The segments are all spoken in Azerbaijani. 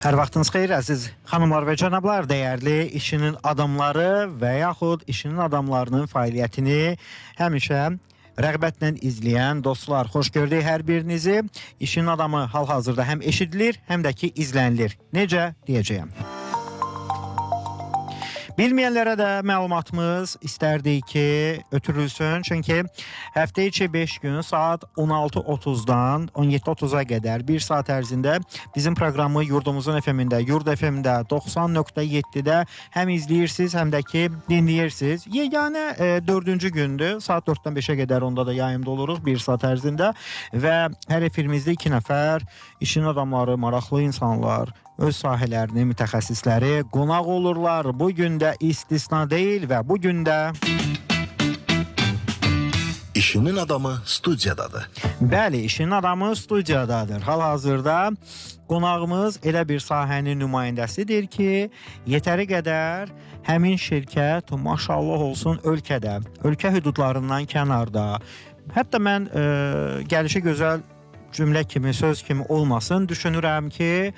Hər vaxtınız xeyir, əziz xanımlar və cənablar, dəyərli işinin adamları və yaxud işinin adamlarının fəaliyyətini həmişə rəğbətlə izləyən dostlar, xoş gördük hər birinizi. İşinin adamı hal-hazırda həm eşidilir, həm də ki izlənilir. Necə deyəcəyəm. Bilməyənlərə də məlumatımız istərdik ki, ötürülsün. Çünki həftə içi 5 gün saat 16:30-dan 17:30-a qədər 1 saat ərzində bizim proqramı yurdumuzun FM-ində, Yurd FM-də 90.7-də həm izləyirsiniz, həm də ki dinləyirsiniz. Yeganə 4-cü gündür. Saat 4-dən 5-ə qədər onda da yayımda oluruq 1 saat ərzində və hər efirimizdə 2 nəfər işin adamları, maraqlı insanlar, öz sahələrinin mütəxəssisləri qonaq olurlar. Bu gün də istisna deyil və bu gün də İşinin adamı studiyadadır. Bəli, işin adamı studiyadadır. Hal-hazırda qonağımız elə bir sahənin nümayəndəsidir ki, yetəri qədər həmin şirkət maşallah olsun ölkədə, ölkə hüdudlarından kənarda. Hətta mən gəlişi gözəl cümlə kimi, söz kimi olmasın, düşünürəm ki,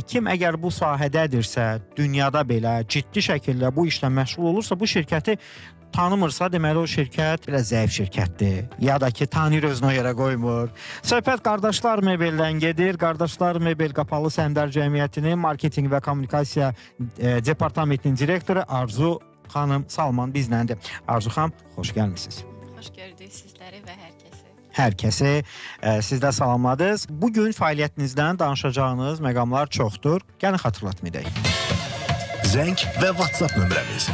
kim əgər bu sahədədirsə, dünyada belə ciddi şəkildə bu işlə məşğul olursa, bu şirkəti tanımırsa, deməli o şirkət biraz zəif şirkətdir. Ya da ki, tanıyır, özünü o yerə qoymur. Söhbət Qardaşlar Mebeldən gedir. Qardaşlar Mebel Qapalı Səhmdar Cəmiyyətinin marketinq və kommunikasiya departamentinin direktoru Arzu xanım Salman bizləndir. Arzu xanım, xoş gəlmisiniz. Xoş gördük sizləri və hər kəsi. Hər kəsi siz də salamladınız. Bu gün fəaliyyətinizdən danışacağınız məqamlar çoxdur. Gəlin xatırlatma edək. Zəng və WhatsApp nömrəmiz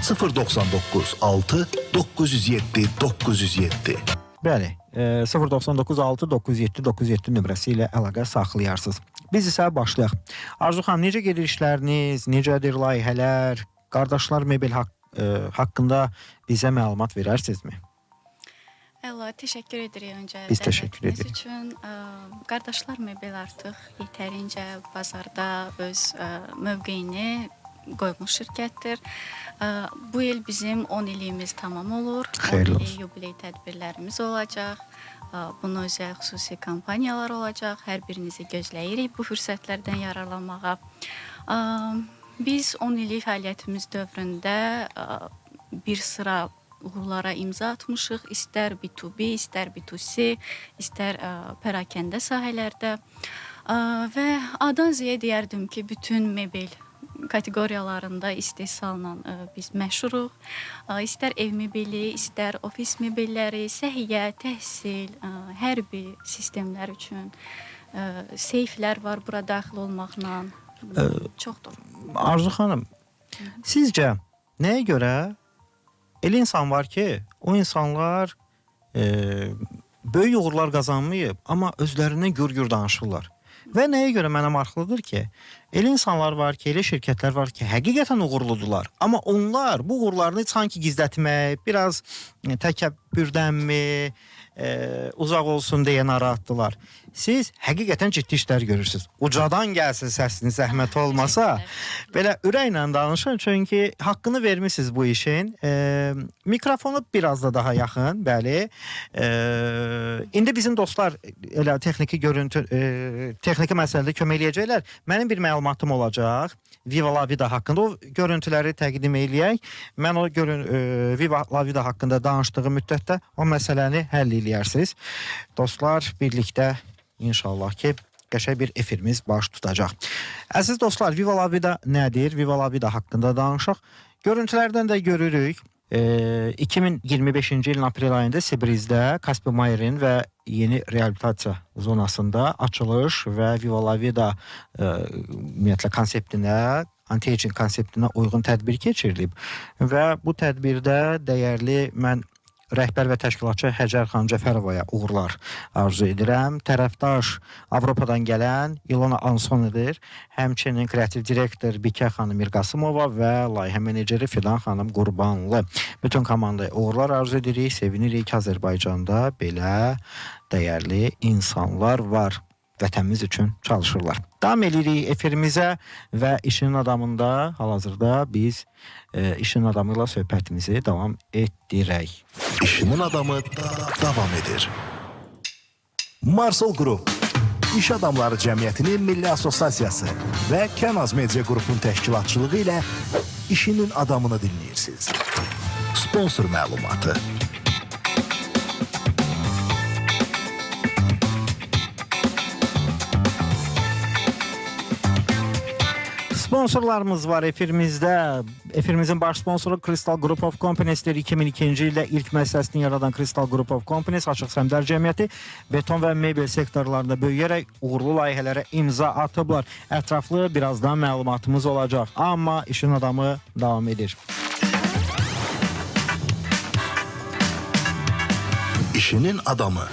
099 6 907 907. Bəli, 099 6 907 907 nömrəsi ilə əlaqə saxlayarsınız. Biz isə başlayaq. Arzu xanım, necə gedir işləriniz, necədir layihələr? Qardaşlar Mebel haqqında bizə məlumat verərsinizmi? Əla, təşəkkür edirik öncə. Biz təşəkkür edirik. Üçün Qardaşlar Mebel artıq yetərincə bazarda öz mövqeyini qoymuş şirkətdir. Bu il bizim 10 illiyimiz tamam olur. Xeyirli 10 olsun. illik yubiley tədbirlərimiz olacaq. Buna özəl xüsusi kampaniyalar olacaq. Hər birinizi gözləyirik bu fürsətlərdən yararlanmağa. Biz 10 illik fəaliyyətimiz dövründə bir sıra uğurlara imza atmışıq. İstər B2B, istər B2C, istər pərakəndə sahələrdə. Və A-dan Z-yə deyərdim ki, bütün mebel kateqoriyalarında istehsalla biz məşhuruq. İstər ev mebeli, istər ofis mebelləri, səhiyyə, təhsil, hər bir sistemlər üçün seyflər var bura daxil olmaqla. Çoxdur. Arzu xanım, sizcə nəyə görə elə insan var ki, o insanlar böyük uğurlar qazanmayıb, amma özlərindən gür-gür danışırlar. Və nəyə görə mənə maraqlıdır ki, elə insanlar var ki, elə şirkətlər var ki, həqiqətən uğurludular. Amma onlar bu uğurlarını sanki gizlətmək, biraz təkəbbürdənmi, uzaq olsun deyə narahatdılar. Siz həqiqətən ciddi işlər görürsünüz. Ucadan gəlsin səsiniz, zəhmət olmasa. Belə ürəklə danışın, çünki haqqını vermisiniz bu işin. Mikrofonu biraz da daha yaxın, bəli. İndi bizim dostlar elə texniki görüntü, texniki məsələdə kömək eləyəcəklər. Mənim bir məlumatım olacaq Viva La Vida haqqında. O görüntüləri təqdim eləyək. Mən o Viva La Vida haqqında danışdığım müddətdə o məsələni həll eləyərsiniz. Dostlar, birlikdə inşallah ki, qəşəng bir efirimiz baş tutacaq. Əziz dostlar, Viva La Vida nədir? Viva La Vida haqqında danışaq. Görüntülərdən də görürük. 2025-ci ilin aprel ayında Sibrizdə Kaspi Mayerin və yeni reabilitasiya zonasında açılış və Viva La Vida ümumiyyətlə konseptinə, anti-aging konseptinə uyğun tədbir keçirilib. Və bu tədbirdə dəyərli mən rəhbər və təşkilatçı Həcər xanım Cəfərovaya uğurlar arzu edirəm. Tərəfdaş Avropadan gələn İlona Ansonidir. Həmçinin kreativ direktor Bikə xanım Mirqasımova və layihə meneceri Fidan xanım Qurbanlı. Bütün komandaya uğurlar arzu edirik. Sevinirik ki, Azərbaycanda belə dəyərli insanlar var. Vətənimiz üçün çalışırlar. Davam edirik efirimizə və işin adamında hal-hazırda biz işin adamı ilə söhbətimizi davam etdirək. İşinin adamı davam edir. Marsol Qrup. İş Adamları Cəmiyyətinin Milli Assosiasiyası və Kənaz Media Qrupun təşkilatçılığı ilə işinin adamını dinləyirsiniz. Sponsor məlumatı. Sponsorlarımız var efirimizdə. Efirimizin baş sponsoru Crystal Group of Companies'dir. 2002-ci ildə ilk müəssisəsini yaradan Crystal Group of Companies Açıq Səhmdar Cəmiyyəti beton və mebel sektorlarında böyüyərək uğurlu layihələrə imza atıblar. Ətraflı birazdan məlumatımız olacaq. Amma işin adamı davam edir. İşinin adamı.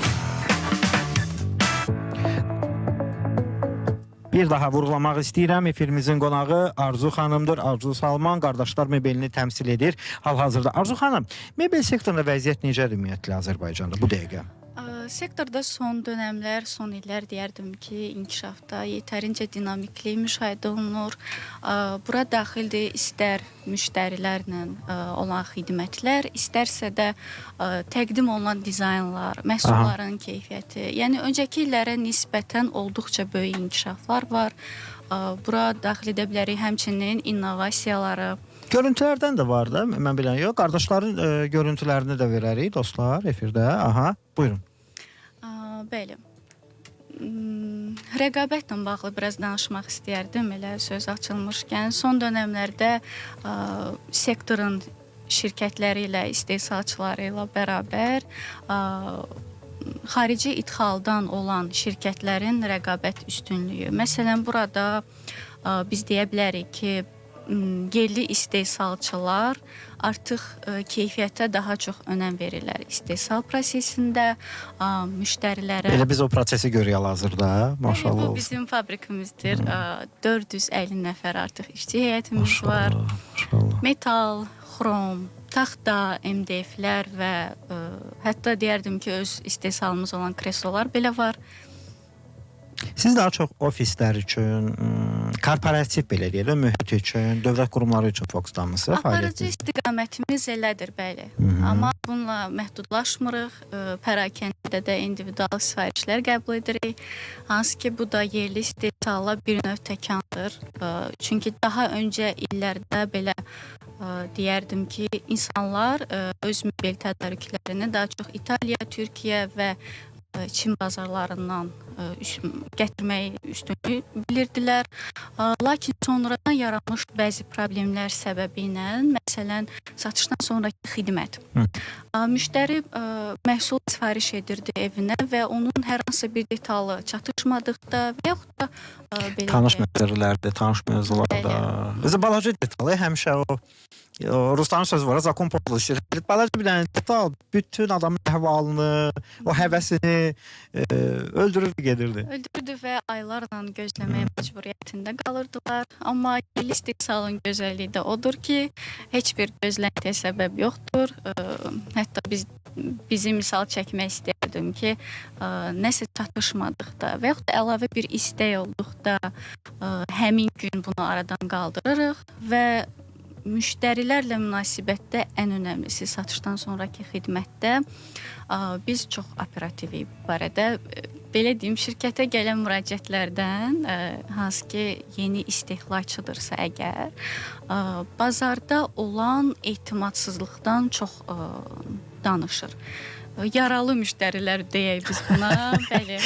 Bir daha vurğulamaq istəyirəm, efirimizin qonağı Arzu xanımdır. Arzu Salman Qardaşlar Mebelini təmsil edir hal-hazırda. Arzu xanım, mebel sektorunda vəziyyət necədir ümumiyyətlə Azərbaycanda bu dəqiqə? Sektorda son dönəmlər, son illər deyərdim ki, inkişafda yetərincə dinamiklik müşahidə olunur. Bura daxildir istər müştərilərlə olan xidmətlər, istərsə də təqdim olunan dizaynlar, məhsulların keyfiyyəti. Yəni öncəki illərə nisbətən olduqca böyük inkişaflar var. Bura daxil edə bilərik həmçinin innovasiyaları. Görüntülərdən də var da, mən bilən yox. Qardaşların görüntülərini də verərik dostlar efirdə. Aha, buyurun. Bəli. Rəqabətlə bağlı biraz danışmaq istəyərdim, elə söz açılmışkən. Son dönəmlərdə sektorun şirkətləri ilə, istehsalçıları ilə bərabər xarici idxaldan olan şirkətlərin rəqabət üstünlüyü. Məsələn, burada biz deyə bilərik ki, yerli istehsalçılar artıq keyfiyyətə daha çox önəm verirlər. İstehsal prosesində müştərilərə... Elə biz o prosesi görürük hal-hazırda, maşallah olsun. Bu bizim fabrikimizdir. 450 nəfər artıq işçi heyətimiz var. Maşallah. Metal, xrom, taxta, MDF-lər və hətta deyərdim ki, öz istehsalımız olan kreslolar belə var. Siz daha çox ofislər üçün, korporativ belə deyək də, mühit üçün, dövlət qurumları üçün fokuslanmısınız Aparıcı istiqamətimiz elədir, bəli. Amma bununla məhdudlaşmırıq. Pərakəndə də individual sifarişlər qəbul edirik. Hansı ki, bu da yerli istehsala bir növ təkandır. Çünki daha öncə illərdə belə deyərdim ki, insanlar öz mebel tədarüklərini daha çox İtaliya, Türkiyə və Çin bazarlarından gətirməyi üstünlüyü bilirdilər. Lakin sonradan yaranmış bəzi problemlər səbəbi ilə, məsələn, satışdan sonraki xidmət. Müştəri məhsul sifariş edirdi evinə və onun hər hansısa bir detalı çatışmadıqda və yaxud da belə tanış məsələlərdə, tanış mövzularda. Özü balaca detalı həmişə o Rusların sözü var, zakon podlosti. Balaca bir dənə detal bütün adamın əhvalını, o həvəsini öldürürdü, gedirdi. Öldürürdü və aylarla gözləməyə məcburiyyətində qalırdılar. Amma yerli istehsalın gözəlliyi də odur ki, heç bir gözləntiyə səbəb yoxdur. Hətta bizi misal çəkmək istəyərdim ki, nəsə çatışmadıqda və yaxud da əlavə bir istək olduqda həmin gün bunu aradan qaldırırıq və müştərilərlə münasibətdə ən önəmlisi satışdan sonraki xidmətdə biz çox operativik bu barədə. Belə deyim, şirkətə gələn müraciətlərdən hansı ki yeni istehlakçıdırsa əgər, bazarda olan etimadsızlıqdan çox danışır. Yaralı müştərilər deyək biz buna. Bəli.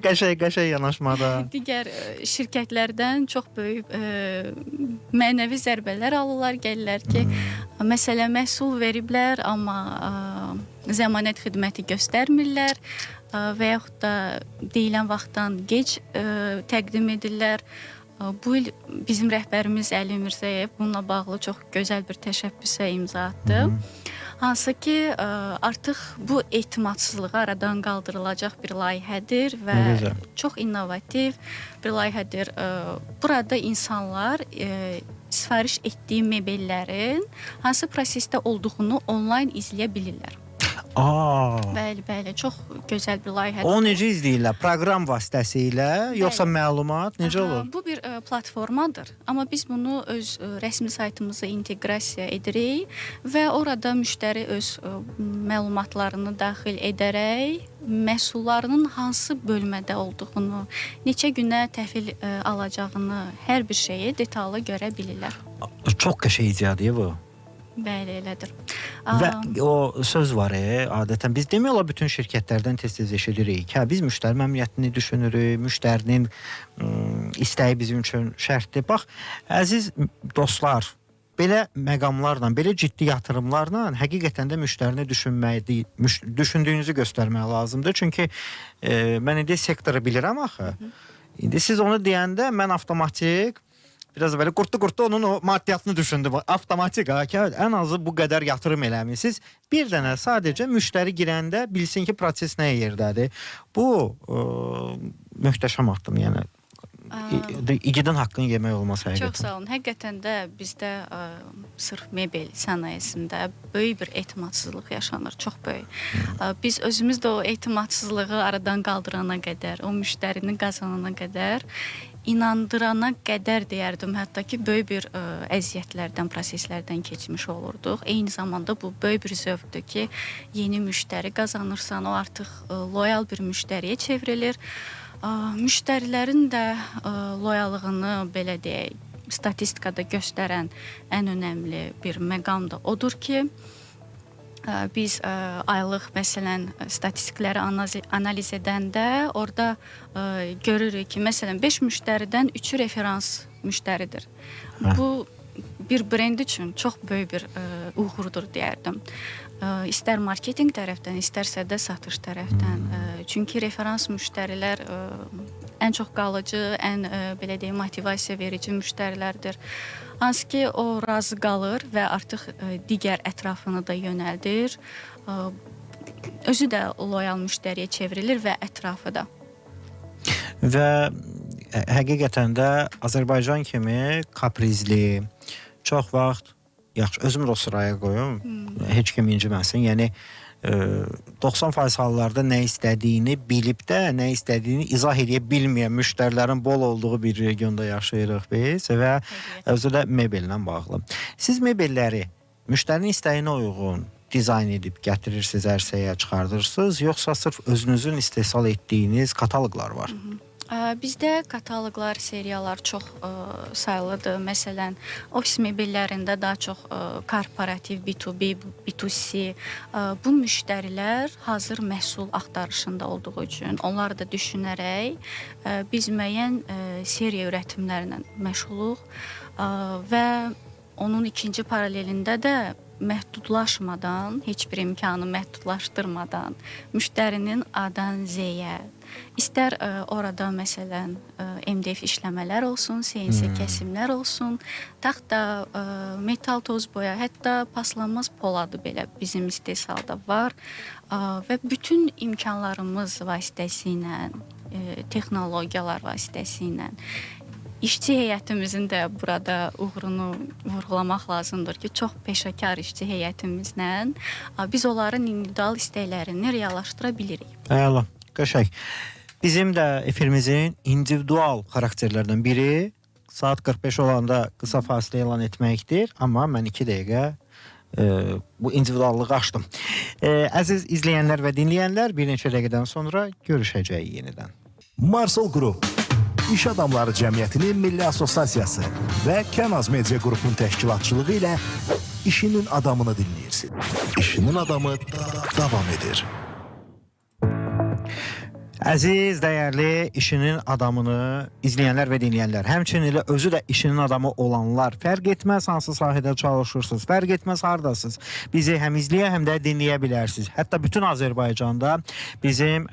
Qəşəng yanaşmada. Digər şirkətlərdən çox böyük mənəvi zərbələr alırlar, gəlirlər ki, məsələn, məhsul veriblər, amma zəmanət xidməti göstərmirlər və yaxud da deyilən vaxtdan gec təqdim edirlər. Bu il bizim rəhbərimiz Əli Mirzəyev bununla bağlı çox gözəl bir təşəbbüsə imza atdı. Hansı ki, artıq bu etimadsızlığı aradan qaldırılacaq bir layihədir və çox innovativ bir layihədir. Burada insanlar sifariş etdiyi mebellərin hansı prosesdə olduğunu onlayn izləyə bilirlər. Bəli, bəli, çox gözəl bir layihədir. Onu necə izləyirlər? Proqram vasitəsilə, yoxsa məlumat necə olur? Bu bir platformadır, amma biz bunu öz rəsmi saytımıza inteqrasiya edirik və orada müştəri öz məlumatlarını daxil edərək məhsullarının hansı bölmədə olduğunu, neçə günə təhvil alacağını, hər bir şeyi detallı görə bilirlər. Çox qəşəng ideyadır bu. Bəli, elədir. Və o söz var, adətən biz demək olar bütün şirkətlərdən tez-tez eşidirik ki, hə, biz müştəri məmnuniyyətini düşünürük, müştərinin istəyi bizim üçün şərtdir. Bax, əziz dostlar, belə məqamlarla, belə ciddi yatırımlarla həqiqətən də müştərini düşünməyi, düşündüyünüzü göstərmək lazımdır. Çünki mən indi sektoru bilirəm axı. İndi siz onu deyəndə mən avtomatik biraz belə qurtdu onun o maddiyatını düşündüm. Avtomatik ha ki, ən azı bu qədər yatırım eləmisiniz. Bir dənə sadəcə müştəri girəndə bilsin ki, proses nə yerdədir. Bu möhtəşəm addım, yəni igidin haqqını yemək olmaz həqiqətən. Çox sağ olun. Həqiqətən də bizdə sırf mebel sənayesində böyük bir etimadsızlıq yaşanır, çox böyük. Biz özümüz də o etimadsızlığı aradan qaldırana qədər, o müştərini qazanana qədər, inandırana qədər deyərdim, hətta ki, böyük bir əziyyətlərdən, proseslərdən keçmiş olurduq. Eyni zamanda bu böyük bir zövqdür ki, yeni müştəri qazanırsan, o artıq loyal bir müştəriyə çevrilir. Müştərilərin də loyallığını, belə deyək, statistikada göstərən ən önəmli bir məqam da odur ki, biz aylıq, məsələn, statistikləri analiz edəndə orada görürük ki, məsələn, 5 müştəridən 3-ü referans müştəridir. Bu bir brend üçün çox böyük bir uğurdur deyərdim. İstər marketinq tərəfdən, istərsə də satış tərəfdən. Çünki referans müştərilər ən çox qalıcı, ən belə deyim, motivasiya verici müştərilərdir. Hansı ki, o razı qalır və artıq digər ətrafını da yönəldir. Özü də loyal müştəriyə çevrilir və ətrafı da. Və həqiqətən də Azərbaycan kimi kaprizli, çox vaxt, yaxşı, özümü də o sıraya qoyum, heç kim inciməsin, yəni 90% hallarda nə istədiyini bilib də, nə istədiyini izah edə bilməyən müştərilərin bol olduğu bir regionda yaşayırıq biz və özü də mebellə bağlı. Siz mebelləri müştərinin istəyinə uyğun dizayn edib gətirirsiniz, ərsəyə çıxardırsınız, yoxsa sırf özünüzün istehsal etdiyiniz kataloqlar var? Bizdə kataloqlar, seriyalar çox sayılıdır. Məsələn, ofis mebellərində daha çox korporativ, B2B, B2C bu müştərilər hazır məhsul axtarışında olduğu üçün onları da düşünərək biz müəyyən seriya ürətimlərlə məşğuluq və onun ikinci paralelində də məhdudlaşmadan, heç bir imkanı məhdudlaşdırmadan müştərinin A-dan Z-yə, istər orada məsələn MDF işləmələr olsun, CNC kəsimlər olsun, taxta, metal toz boya, hətta paslanmaz poladı belə bizim istehsalda var və bütün imkanlarımız vasitəsilə, texnologiyalar vasitəsilə İşçi heyətimizin də burada uğurunu vurğulamaq lazımdır ki, çox peşəkar işçi heyətimizlə biz onların individual istəklərini reallaşdıra bilirik. Əla, qəşəng. Bizim də efirimizin individual xarakterlərdən biri saat 45 olanda qısa fasilə elan etməkdir, amma mən 2 dəqiqə bu individuallığı açdım. Əziz izləyənlər və dinləyənlər, bir neçə dəqiqədən sonra görüşəcəyik yenidən. Marsel Group İş Adamları Cəmiyyətinin Milli Assosiasiyası və Kənaz Media Qrupunun təşkilatçılığı ilə İşinin Adamını dinləyirsiniz. İşinin Adamı davam edir. Əziz, dəyərli işinin adamını izləyənlər və dinləyənlər, həmçinin elə özü də işinin adamı olanlar, fərq etməz hansı sahədə çalışırsınız, fərq etməz hardasınız, bizi həm izləyə, həm də dinləyə bilərsiniz. Hətta bütün Azərbaycanda bizim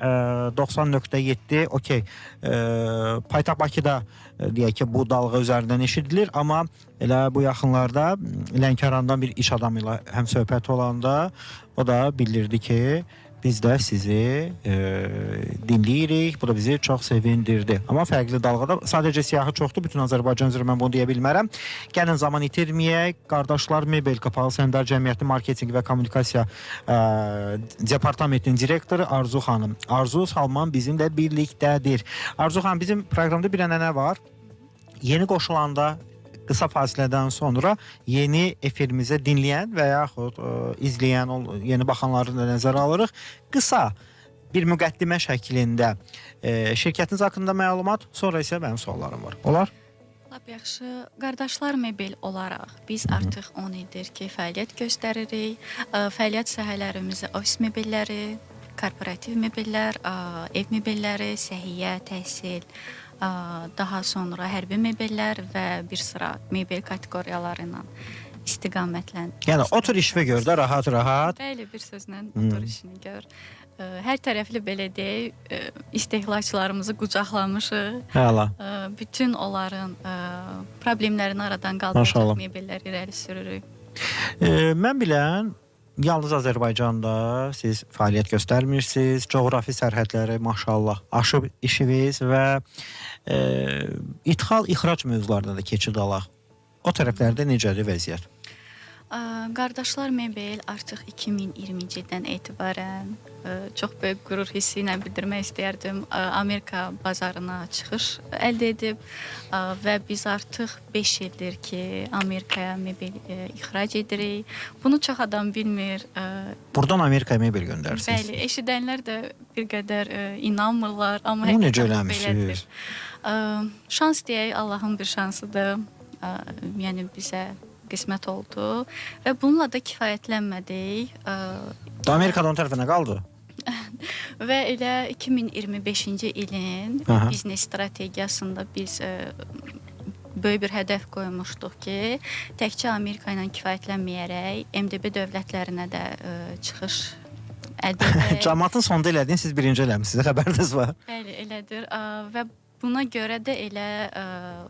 90.7, okey, paytaxt Bakıda deyək ki, bu dalğa üzərindən eşidilir, amma elə bu yaxınlarda Lənkərandan bir iş adamı ilə həmsöhbət olanda o da bildirdi ki, Biz də sizi dinləyirik. Bu da bizi çox sevindirdi. Amma fərqli dalğada sadəcə siyahı çoxdur. Bütün Azərbaycan üzrə mən bunu deyə bilmərəm. Gəlin zaman itirməyək. Qardaşlar Mebel Kapalı Səhmdar Cəmiyyəti Marketinq və Kommunikasiya Departamentinin direktoru Arzu xanım. Arzu Salman bizimlə birlikdədir. Arzu xanım, bizim proqramda bir ənənə var. Yeni qoşulanda qısa fasilədən sonra yeni efirimizə dinləyən və yaxud izləyən, yeni baxanları da nəzərə alırıq. Qısa bir müqəddimə şəklində şirkətiniz haqqında məlumat, sonra isə mənim suallarım var. Olar? Lap yaxşı. Qardaşlar Mebel olaraq biz artıq 10 ildir ki, fəaliyyət göstəririk. Fəaliyyət sahələrimizi ofis mebelləri, korporativ mebellər, ev mebelləri, səhiyyə, təhsil, daha sonra hərbi mebellər və bir sıra mebel kateqoriyaları ilə istiqamətləndir. Yəni otur işvə gör də rahat-rahat. Bəli, bir sözlə otur işini gör. Hər tərəfli belə deyək, istehlakçılarımızı qucaqlamışıq. Əla. Bütün onların problemlərini aradan qaldıracaq mebellər irəli sürürük. Mən bilən, yalnız Azərbaycanda siz fəaliyyət göstərmirsiniz. Coğrafi sərhədləri maşallah aşıb işiniz və idxal, ixrac mövzularına da keçid alaq. O tərəflərdə necədir vəziyyət? Qardaşlar Mebel artıq 2020-ci ildən etibarən çox böyük qürur hissi ilə bildirmək istəyərdim. Amerika bazarına çıxış əldə edib və biz artıq 5 ildir ki, Amerikaya mebel ixrac edirik. Bunu çox adam bilmir. Buradan Amerikaya mebel göndərirsiniz. Bəli, eşidənlər də bir qədər inanmırlar. Amma bunu necə eləmişsiniz? Şans deyək, Allahın bir şansıdır. Yəni bizə qismət oldu və bununla da kifayətlənmədik. Amerikadan o tərəfə nə qaldı? Və elə 2025-ci ilin biznes strategiyasında biz böyük bir hədəf qoymuşduq ki, təkcə Amerika ilə kifayətlənməyərək MDB dövlətlərinə də çıxış əldə edək. Cəmaatın sonda elədiyini siz birinci eləmisiniz, xəbəriniz var. Bəli, elədir və buna görə də elə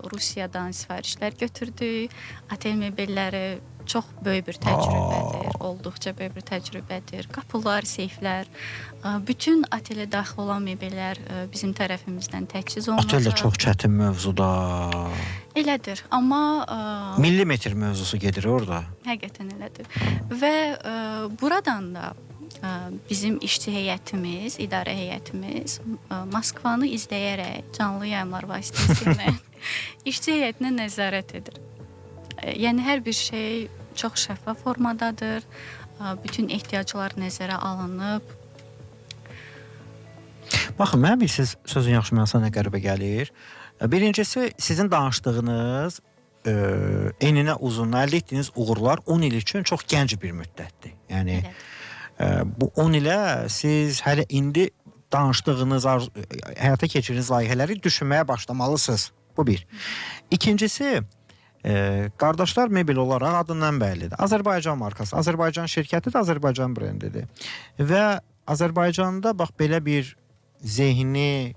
Rusiyadan sifarişlər götürdük. Otel mebelləri çox böyük bir təcrübədir, olduqca böyük bir təcrübədir. Qapılar, seyflər, bütün otelə daxil olan mebellər bizim tərəfimizdən təchiz olunacaq. Otel də çox çətin mövzuda. Elədir, amma millimetr mövzusu gedir orada. Həqiqətən elədir. Və buradan da bizim işçi heyətimiz, idarə heyətimiz Moskvanı izləyərək canlı yayımlar vasitəsilə işçi heyətinə nəzarət edir. Yəni hər bir şey çox şəffaf formadadır. Bütün ehtiyaclar nəzərə alınıb. Baxın, mənə bir siz sözün yaxşı mənasına nə qəribə gəlir. Birincisi, sizin danışdığınız eninə uzununa əldə etdiyiniz uğurlar 10 il üçün çox gənc bir müddətdir. Yəni evet. Bu 10 ilə siz hələ indi danışdığınız, həyata keçirdiyiniz layihələri düşünməyə başlamalısınız. Bu bir. İkincisi, Qardaşlar Mebel olaraq adından bəllidir. Azərbaycan markası, Azərbaycan şirkətidir, Azərbaycan brendidir. Və Azərbaycanda bax belə bir zehni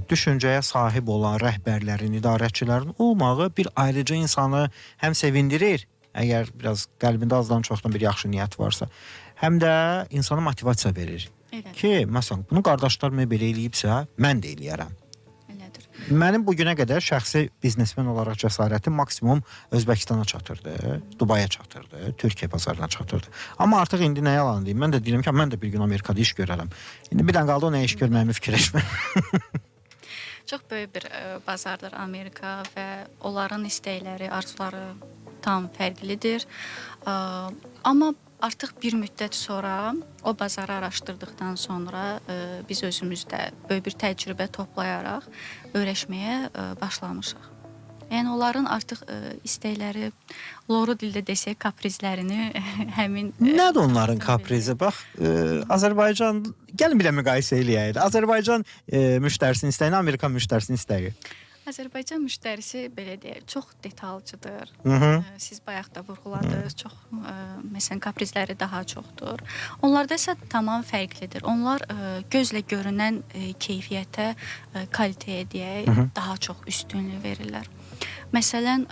düşüncəyə sahib olan rəhbərlərin, idarəçilərin olmağı bir ayrıca insanı həm sevindirir, əgər biraz qəlbində azdan çoxdan bir yaxşı niyyət varsa, həm də insana motivasiya verir. Elədir. Ki, məsələn, bunu Qardaşlar Mebel eləyibsə, mən də eləyərəm. Elədir. Mənim bu günə qədər şəxsi biznesmen olaraq cəsarətim maksimum Özbəkistana çatırdı, Dubaya çatırdı, Türkiyə bazarına çatırdı. Amma artıq indi nə yalan deyim, mən də deyirəm ki, mən də bir gün Amerikada iş görərəm. İndi bir dənə qaldı o nə iş görməyimi fikirləşmə. Çox böyük bir bazardır Amerika və onların istəkləri, arzuları tam fərqlidir. Amma artıq bir müddət sonra o bazarı araşdırdıqdan sonra biz özümüzdə böyük bir təcrübə toplayaraq öyrəşməyə başlamışıq. Yəni onların artıq istəkləri, loru dildə desək, kaprizlərini həmin... Nədir onların kaprizi? Bax, Azərbaycan, gəlin bir də müqayisə eləyək. Azərbaycan müştərisinin istəyini, Amerika müştərisinin istəyi. Azərbaycan müştərisi belə deyək, çox detalcıdır. Siz bayaq da vurğuladınız, çox məsələn kaprizləri daha çoxdur. Onlarda isə tamam fərqlidir. Onlar gözlə görünən keyfiyyətə, kalitəyə deyək, daha çox üstünlük verirlər. Məsələn,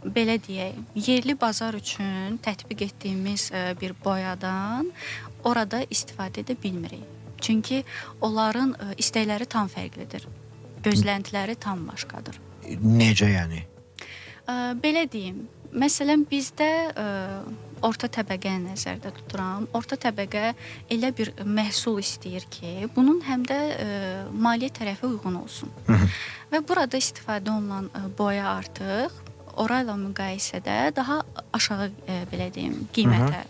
Belə deyək, yerli bazar üçün tətbiq etdiyimiz bir boyadan orada istifadə edə bilmirik. Çünki onların istəkləri tam fərqlidir. Gözləntiləri tam başqadır. Necə yəni? Belə deyim, məsələn bizdə orta təbəqəni nəzərdə tuturam. Orta təbəqə elə bir məhsul istəyir ki, bunun həm də maliyyə tərəfi uyğun olsun. Hı -hı. Və burada istifadə olunan boya artıq orayla müqayisədə daha aşağı belə deyim, qiymətə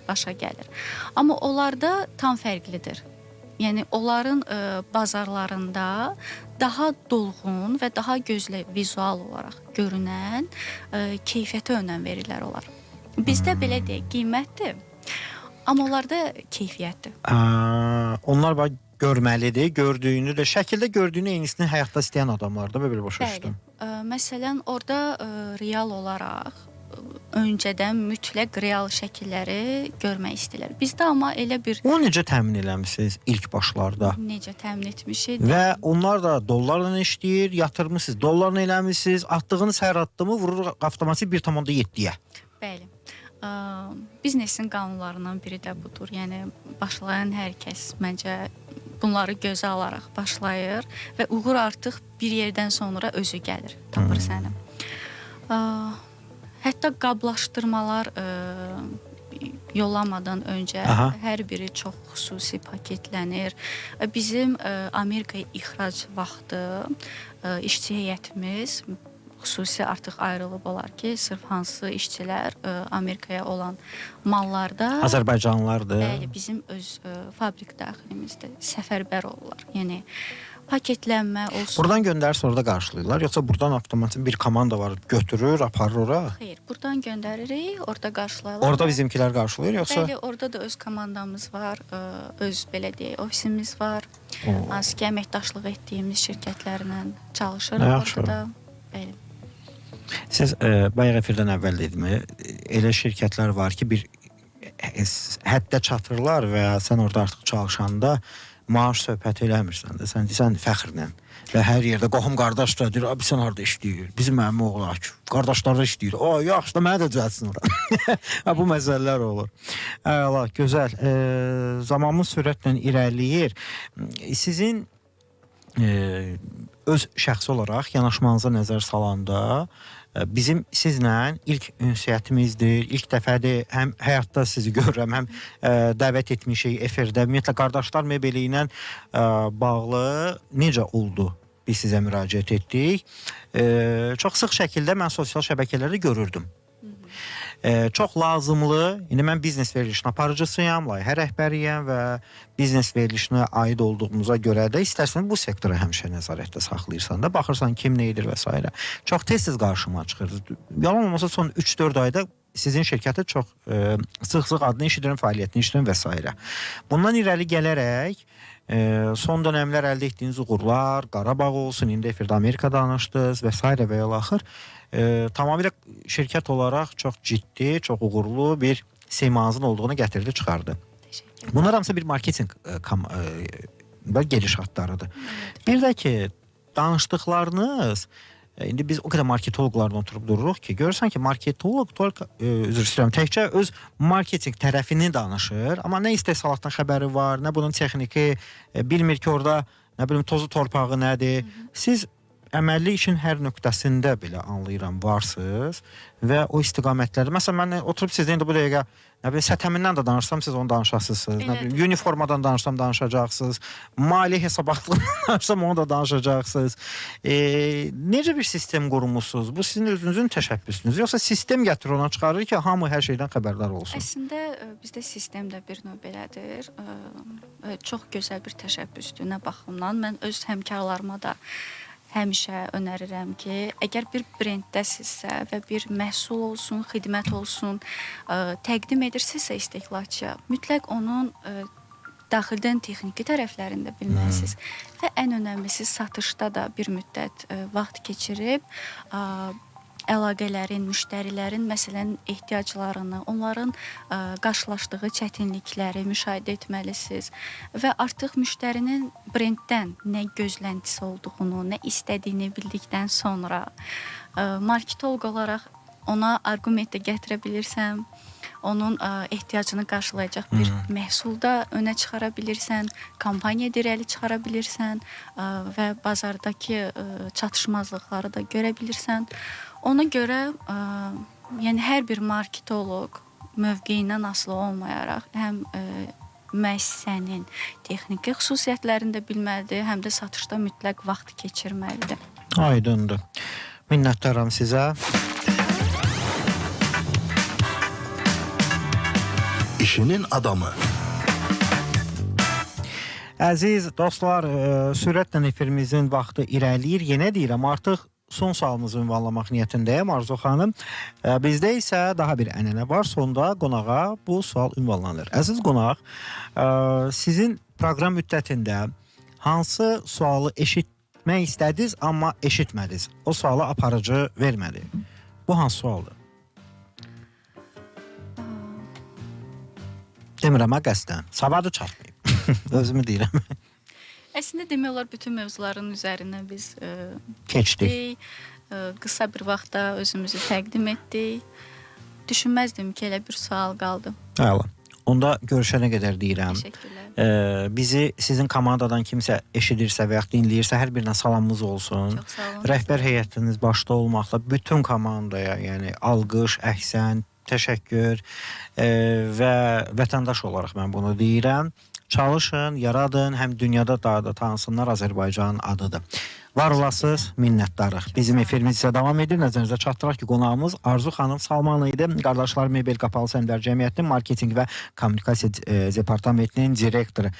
başa gəlir. Amma onlarda tam fərqlidir. Yəni onların bazarlarında daha dolğun və daha gözlə vizual olaraq görünən keyfiyyətə önəm verirlər onlar. Bizdə belə deyək, qiymətdir. Amma onlarda keyfiyyətdir. Onlar bax görməlidir, gördüyünü də, şəkildə gördüyünü eynisini həyatda istəyən adamlar da belə başa düşdüm. Bəli. Məsələn, orada real olaraq öncədən mütləq real şəkilləri görmək istəyirlər. Bizdə amma elə bir... Onu necə təmin eləmisiniz ilk başlarda? Necə təmin etmişik? Və onlar da dollarla işləyir, yatırmısınız, dollarla eləmisiniz, atdığınız hər addımı vurur avtomatik 1,7-yə. Bəli. Biznesin qanunlarından biri də budur. Yəni başlayan hər kəs məncə bunları gözə alaraq başlayır və uğur artıq bir yerdən sonra özü gəlir, tapır səni. Hətta qablaşdırmalar yollamadan öncə hər biri çox xüsusi paketlənir. Bizim Amerikaya ixrac vaxtı işçi heyətimiz xüsusi artıq ayrılıb olar ki, sırf hansı işçilər Amerikaya olan mallarda Azərbaycanlılardır. Bəli, bizim öz fabrik daxilimizdə səfərbər olurlar. Yəni paketlənmə olsun. Buradan göndərirsə orada qarşılayırlar, yoxsa buradan avtomatik bir komanda var, götürür, aparır ora? Xeyr, buradan göndəririk, orada qarşılayırlar. Orada bizimkilər qarşılayır, yoxsa? Bəli, orada da öz komandamız var, öz belə deyək, ofisimiz var. Hansı ki, əməkdaşlıq etdiyimiz şirkətlərlə çalışırıq orada da. Bəli. Siz bayaq efirdən əvvəl dedim, elə şirkətlər var ki, bir həddə çatırlar və sən orada artıq çalışanda maaş söhbəti eləmirsən də, sən deyirsən fəxrlə və hər yerdə qohum qardaş da deyir, abi sən harada işləyir, bizim əmi oğlu Akif, qardaşları işləyir, o yaxşı da mənə də düzəltsin ora. Bu məsələlər olur. Əla, gözəl. Zamanımız sürətlə irəliləyir. Sizin öz şəxsi olaraq yanaşmanıza nəzər salanda bizim sizlə ilk ünsiyyətimizdir, ilk dəfədir, həm həyatda sizi görürəm, həm dəvət etmişik efirdə. Ümumiyyətlə, Qardaşlar Mebeli ilə bağlı necə oldu? Biz sizə müraciət etdik. Çox sıx şəkildə mən sosial şəbəkələrdə görürdüm. Çox lazımlı, indi mən biznes verilişinin aparıcısıyam, layihə rəhbəriyəm və biznes verilişinə aid olduğumuza görə də istərsən bu sektora həmişə nəzarətdə saxlayırsan da, baxırsan kim nə edir və s. Çox tez-tez qarşıma çıxır. Yalan olmasa son 3-4 ayda sizin şirkəti çox sıx-sıx adını eşidirəm, fəaliyyətini eşidirəm və s. Bundan irəli gələrək son dönəmlər əldə etdiyiniz uğurlar, Qarabağ olsun, indi efirdə Amerika danışdınız və s. və ilaxır, tamamilə şirkət olaraq çox ciddi, çox uğurlu bir simanızın olduğunu gətirdi, çıxardı. Bunlar hamısı bir marketinq gedişatlarıdır. Evet. Bir də ki, danışdıqlarınız, indi biz o qədər marketoloqlarla oturub dururuq ki, görürsən ki, marketoloq üzr istəyirəm, təkcə öz marketinq tərəfini danışır, amma nə istehsalatdan xəbəri var, nə bunun texniki, bilmir ki, orada nə bilim tozu torpağı nədir. Siz əməlli işin hər nöqtəsində belə anlayıram, varsınız və o istiqamətlərdə. Məsələn, mən oturub sizdə indi bu dəqiqə nə bilim sətəmindən də danışsam, siz onu danışasınız. Nə bilim uniformadan danışsam danışacaqsınız. Mali hesabatlığından danışsam onu da danışacaqsınız. Necə bir sistem qurmusunuz? Bu sizin özünüzün təşəbbüsünüz, yoxsa sistem gətirir ona çıxarır ki, hamı hər şeydən xəbərdar olsun? Əslində bizdə sistem də bir növ belədir. Çox gözəl bir təşəbbüsdür nə baxımdan. Mən öz həmkarlarıma da həmişə önərirəm ki, əgər bir brenddəsinizsə və bir məhsul olsun, xidmət olsun, təqdim edirsinizsə istehlakçıya, mütləq onun daxildən texniki tərəflərini də bilməlisiniz. Və ən önəmlisi satışda da bir müddət vaxt keçirib əlaqələrin, müştərilərin məsələn ehtiyaclarını, onların qarşılaşdığı çətinlikləri müşahidə etməlisiniz və artıq müştərinin brenddən nə gözləntisi olduğunu, nə istədiyini bildikdən sonra marketoloq olaraq ona arqument də gətirə bilirsən, onun ehtiyacını qarşılayacaq bir məhsul da önə çıxara bilirsən, kampaniya irəli çıxara bilirsən və bazardakı çatışmazlıqları da görə bilirsən. Ona görə yəni hər bir marketoloq mövqeyindən asılı olmayaraq həm müəssisənin texniki xüsusiyyətlərini də bilməlidir, həm də satışda mütləq vaxt keçirməlidir. Aydındır. Minnətdaram sizə. İşinin adamı. Əziz dostlar, sürətlə efirimizin vaxtı irəliləyir. Yenə deyirəm, artıq son sualımızı ünvanlamaq niyyətindəyəm Arzu xanım. Bizdə isə daha bir ənənə var. Sonda qonağa bu sual ünvanlanır. Əziz qonaq, sizin proqram müddətində hansı sualı eşitmək istədiniz, amma eşitmədiniz? O sualı aparıcı vermədi. Bu hansı sualdır? Demirəm ha qəsdən. Savadı çatmayıb. Özümü deyirəm. Əslində demək olar bütün mövzuların üzərinə biz keçdik. Qısa bir vaxtda özümüzü təqdim etdik. Düşünməzdim ki, elə bir sual qaldı. Əla. Onda görüşənə qədər deyirəm. Təşəkkürlər. Bizi sizin komandadan kimsə eşidirsə və yaxud dinləyirsə, hər birinə salamımız olsun. Çox sağ olun. Rəhbər heyətiniz başda olmaqla bütün komandaya, yəni alqış, əhsən, təşəkkür və vətəndaş olaraq mən bunu deyirəm. Çalışın, yaradın, həm dünyada daha da tanısınlar Azərbaycanın adıdır. Var olasınız, minnətdarıq. Bizim efirimiz isə davam edir. Nəzərinizə çatdıraq ki, qonağımız Arzu xanım Salmanlı idi. Qardaşlar Mebel Qapalı Səhmdar Cəmiyyətinin marketinq və kommunikasiya departamentinin direktoru.